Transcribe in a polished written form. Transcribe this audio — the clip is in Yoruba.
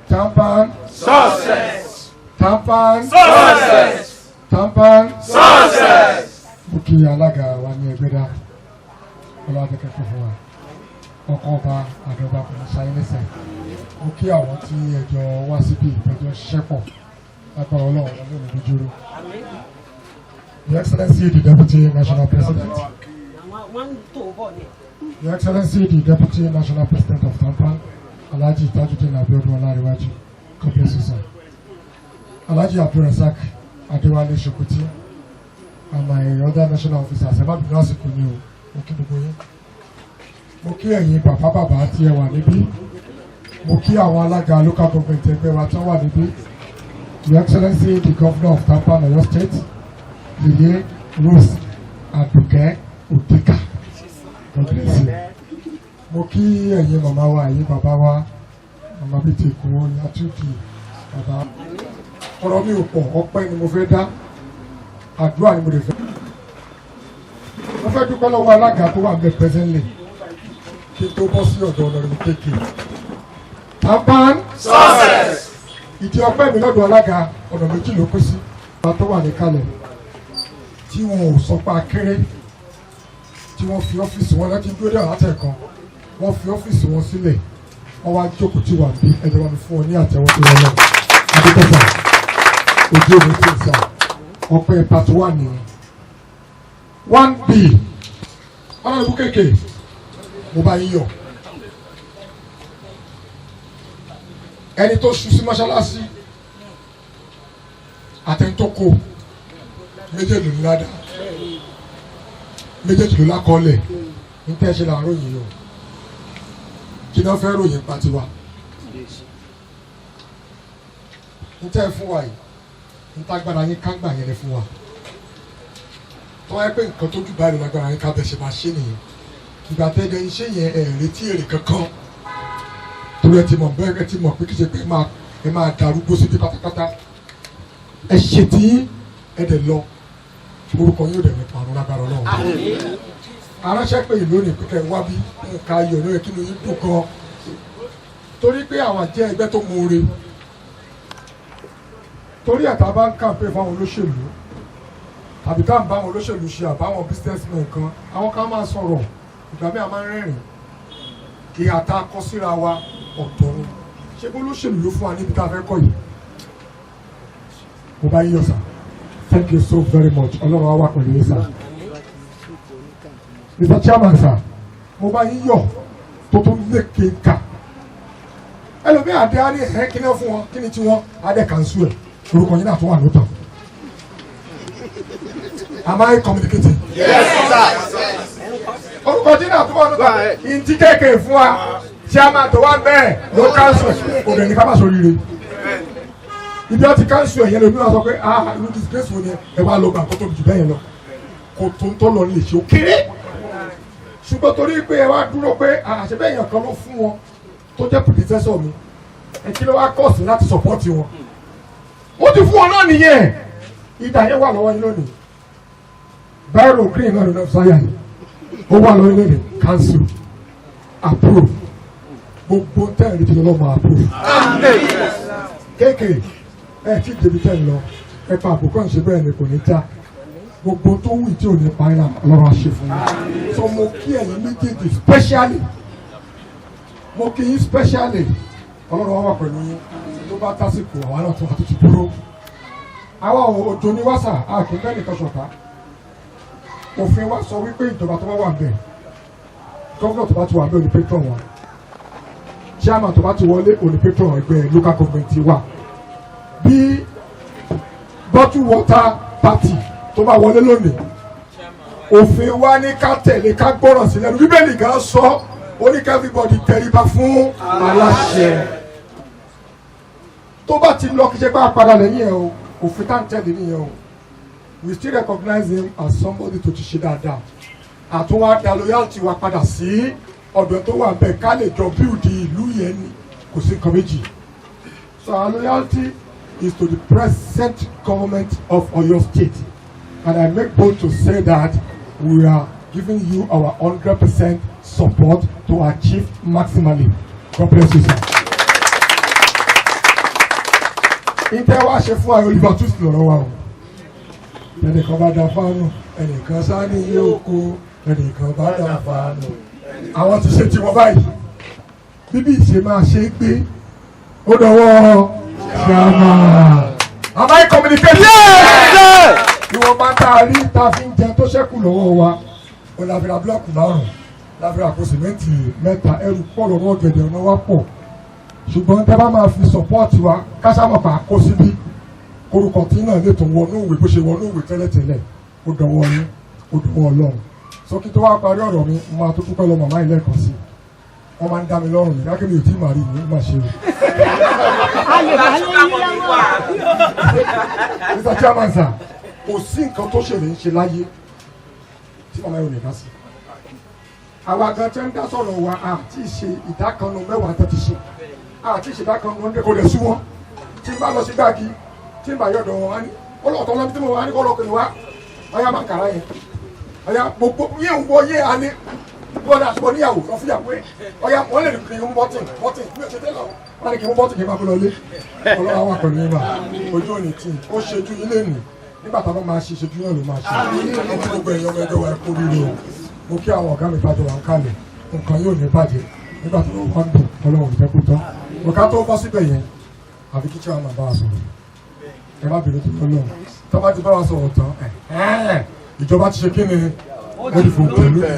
TAMPAN. Success. TAMPAN. Success. TAMPAN. Success. Mo kí alága wa ní Ẹgbẹ́dá, ọlọ́dẹ́kẹ́ fún wa, ọkọ̀ ọba àdọ́gba kò ní sáyé lẹ́sẹ̀. Mo kí àwọn tí ẹjọ́ wá síbí ìtọ́jọ́ ṣiṣẹ́ pọ̀ lágbára Ọlọ́run, Ọlọ́run ní dúró. Your Excellency, the Deputy National President. Wọ́n ń tò bọ̀ ni. Your Excellency, the Deputy National President of TAMPAN, Alhaji Tajudeen Abiodun Olanrewaju, God bless you, sir. Alhaji Abdulrasaq Adewale Shokoti, and my other national officers, ẹ má bínú, àsìkò ni o, mo kí gbogbo yín. Mo kí ẹ̀yin bàbá bàbá tí ẹ wà níbí. Mo kí àwọn alága local government ẹgbẹ́ wa tó wà níbí. Your Excellency, the Governor of TAMPAN Oyo State, Yeye Rose Aduke Odika, God bless you. Mo kí ẹ̀yin màmá wa, ẹ̀yin bàbá wa, màmá bíi ti Èkó, Yàtúkì, bàbá. Ọ̀rọ̀ mi ò pọ̀, ọpẹ́ ni mo fẹ́ dá, àdúrà ni mo lè fẹ́. Mo fẹ́ dúpẹ́ lọ́wọ́ alága tó wà ní presently kí n tó bọ́ sí ọ̀dọ̀ ọ̀nà kéèké. TAMPAN. Success. Ìdí ọpẹ́ mi lọ́dọ̀ alága, ọ̀nà méjì ló kó sí. Ọba tó wà níkàlẹ̀ tí wọn ò sọ pé akéré, tí wọ́n fi ọ́fíìsì wọn láti dúró dé àlátẹ̀kan, wọ́n fi ọ́fíìsì wọn sílẹ̀, wọ́n wá jókòó tí wà bí ẹjọ́ wọn fún ọ ní àtẹ̀wọ́ tó wọ́n lọ. Adékọ́sà ojú òní tí ń sà, ọpẹ́ part one nìyẹn. One B, Honourable kéèké, mo bá yín yọ̀. Ẹni tó ṣu sí mọ́ṣáláṣí àtẹni tó kó, méjèèjì ló ládàá, méjèèjì ló lákọọ́lẹ̀. Ní tẹ́ ẹ ṣe là ń ròyìn o. Kí ni wọ́n fẹ́ ròyìn pa tiwa ní tẹ́ ẹ fún wa yìí? Ní tágbára yín ká gbà yẹn lẹ fún wa. Tó wáyé pé nǹkan tó jù báyìí lọ lágbára yín ká, bẹ̀ ṣe máa ṣe nìyẹn. Ìgbà tẹ́lẹ̀ ń ṣe yẹn, ẹ̀ retí èrè kankan, torí ẹ ti mọ̀ bẹ́ẹ̀, ẹ ti mọ̀ pé kí ṣe pé ẹ máa darúgbó síbi pátápátá. Ẹ ṣe tí ẹ dẹ̀ lọ, orúkọ yóò dẹ̀ ní parun lágbára Ọlọ́run. Aránṣẹ́ pé ìlú ní pípẹ́ wá bí nǹkan ayọ̀ ló yẹ kí ló yín dùn gan, torí pé àwọn jẹ́ ẹgbẹ́ tó mọ̀ọ́re, torí ẹ̀ta bá ń kàǹpé fáwọn olóṣèlú tàbí tá à ń bá àwọn olóṣèlú ṣe àbáwọn businessmen kan, àwọn kan máa sọ̀rọ̀, ìgbà míì a máa ń rẹ́rìn. Ìhà tá a kọ síra wa ọ̀tọ̀ ni. Ṣé bó olóṣèlú ló fún wa níbi tá a fẹ́ kọ́ yìí? Mo bá yín yọ̀ sà. Thank you so very much. Ọlọ́run á wà pẹ̀lú yín sà. Mr Chairman sà, mo bá yín yọ̀ tó tó lékè ká. Ẹlòmíì àdé á ní ẹ̀ kí ni fún wọn, kí ni tí wọn adé kànṣu ẹ̀, orúkọ yín náà tó wà lótọ̀. Am I communicating? Yes, sir. Orúkọ tí náà tó wà lótọ̀, ìntí kéèké fún wa, chairman tó wà bẹ́ẹ̀ ló kànṣu ẹ̀, kò dẹ̀ ní ká má sọ rire. Ibi ọtí kànṣu ẹ̀ yẹn lómi wá sọ pé, "Ah, irú disgrace wo ni?" Ẹ wá lọ gbà kó tóbi jù bẹ́ẹ̀ yẹn lọ, kò tó ń tọ́ lọ lè ṣe ó kéré. Ṣùgbọ́n torí pé ẹ wá dúró pé àṣebẹ́ èèyàn kan ló fún wọn tó jẹ́ predecessor mi, ẹ kí ló wá kọ̀ sí láti support wọn? Wọ́n ti fún wọn náà nìyẹn. Ìdá yẹn wà lọ́wọ́ yín lónìí. Biro green náà ló lọ sáyà yìí, ó wà lọ́wọ́ yín lónìí. Council approve gbogbo tẹ́ẹ̀rì tí lọ́mọ approve kéèké. Ẹ tí débi tẹ́ ń lọ, ẹ pa àbùkọ́ ń ṣe bẹ́ẹ̀ ni kò ní já gbogbo tó wù tí ò ní parí náà lọ́rọ̀ àṣẹ fún yín. So mo kí ẹ̀yin méjèèjì specially, mo kí yín specially. Ọlọ́run wá wà pẹ̀lú yín. Tó bá tásìkò, àwa náà tún àtúntì dúró. Àwa òjò ní wàsà, a kì í bẹ́ẹ̀ nìkan ṣọ̀tá. Òfin wa sọ wípé ìjọba tó bá wà bẹ́ẹ̀, governor tó bá ti wà bẹ́ẹ̀, òní patron wa. Chairman tó bá ti wọlé, òní patron ẹgbẹ́ local government wa. Bí bottle water party tó bá wọlé lónìí, òfin wa ní ká tẹ̀lé, ká gbọ́ràn sí lẹ́nu. Bíbélì gan sọ, ó ní ká everybody tẹríba fún aláṣẹ. Tó bá ti lọ, kí ṣe bá a padà lẹ́yìn ẹ̀ o. Òfin tá à ń tẹ̀lé nìyẹn o. We still recognize him as somebody tó ti ṣe dáadáa, àtúnwá da loyalty wa padà sí ọ̀dọ̀ tó wà bẹ́ẹ̀, ká lè jọ build ìlú yẹn ni. Kò sí nǹkan méjì. So our loyalty is to the present government of Oyo State, and I make bold to say that we are giving you our 100% support to achieve maximally. God bless you, sir. Ìtẹ́ wá ṣe fún ayọ̀ Oliver Twist lọ́rọ̀ wa o. Ẹnìkan bá da fáànù, ẹnìkan sá ní ilé oko, ẹnìkan bá da fáànù. Àwọn ti ṣe tiwọn báyìí. Bíbí ìṣe máa ṣe é gbé. Ó dọwọ́ ṣàmà. Am I communicating? Ìwọ̀n máa tá a rí tá a fi ń jẹun tó ṣẹ́kù lọ́wọ́ wa. Ó la fi ra búlọ́ọ̀kù márùn-ún, la fi ra àpò sìmẹ́ǹtì mẹ́ta, ẹrù pọ̀ lọ́wọ́ ọ̀gẹ̀dẹ̀ ọ̀nà wa pọ̀, ṣùgbọ́n tẹ́ bá máa fi support wa kásámọ̀pá kó síbí korúkọ tí náà lè tún wọnú ìwé bó ṣe wọnú ìwé tẹ́lẹ̀tẹ́lẹ̀. Ó dọwọ́ yín, ó dọwọ́ Ọlọ́run. Sókí tó wá parí ọ̀rọ̀ mi, mo máa tó dúpẹ́ lọ màmá ilé ẹ̀kọ́ sí i. Wọ́n máa ń dá mi lọ́rùn ní dákẹ́ mi ò tí ì máa rí mi má ṣe o. Ayọ̀ bá lóyún lọ́wọ́. Mr. Chairman sir, kò sí nǹkan tó ṣèlè ń ṣe láyé tí màmá yóò lè dá sí. Àwa gan tẹ́ ń dá sọ̀rọ̀ wa, àti ṣe ìdá kan nu mẹ́wàá tó ti ṣe, àti ṣe ìdá kan nu 100, kò lè sú wọn. Tí n bá lọ sí gbági, tí n bá yọ̀dọ̀ wọn, á ní ọlọ́ọ̀tọ̀ lọ́bí tí mo wà á ní kọ́ lọ́kùnrin wa, ọ̀yá máa ń kàrá yẹn, ọ̀yá gbogbo yẹn ń wọ yẹn á ní bọ́dà àtúbọ̀ níyàwó lọ fúyàwó ẹ̀, ọ̀yá wọ́n lè ní kí n mú bọ́tìn bọ́tìn mi ò ṣe tẹ́lẹ̀ o, wọ́n ní kí n mú bọ́tìn kí n máa bọ́ lọ lé. Ọlọ́wà wà pẹ̀lú yín mà, ojú òní tí ó ṣejú ilé nì nígbà táwọn máa ṣe ṣejú náà ló máa ṣe. Mo kí gbogbo èèyàn ọmọ ẹgbẹ́ wa kú rírì o. Mo kí àwọn ọ̀gá mi tájọ wà ń kalẹ̀. Nǹkan yóò ní bàjẹ́ nígbà tó wọ́n ń dùn, Ọlọ́run ìjẹ́ kó tán. Ọ̀ká tó bọ́ síbẹ̀ yẹn, àbí kí chairman bá wa sọ̀rọ̀. Ẹ má bèrè tó lọ́wọ́ tó bá ti bá wa sọ̀rọ̀ tán, ìjọba ti ṣe kí ni ó ti fò pẹ̀lú ẹ̀.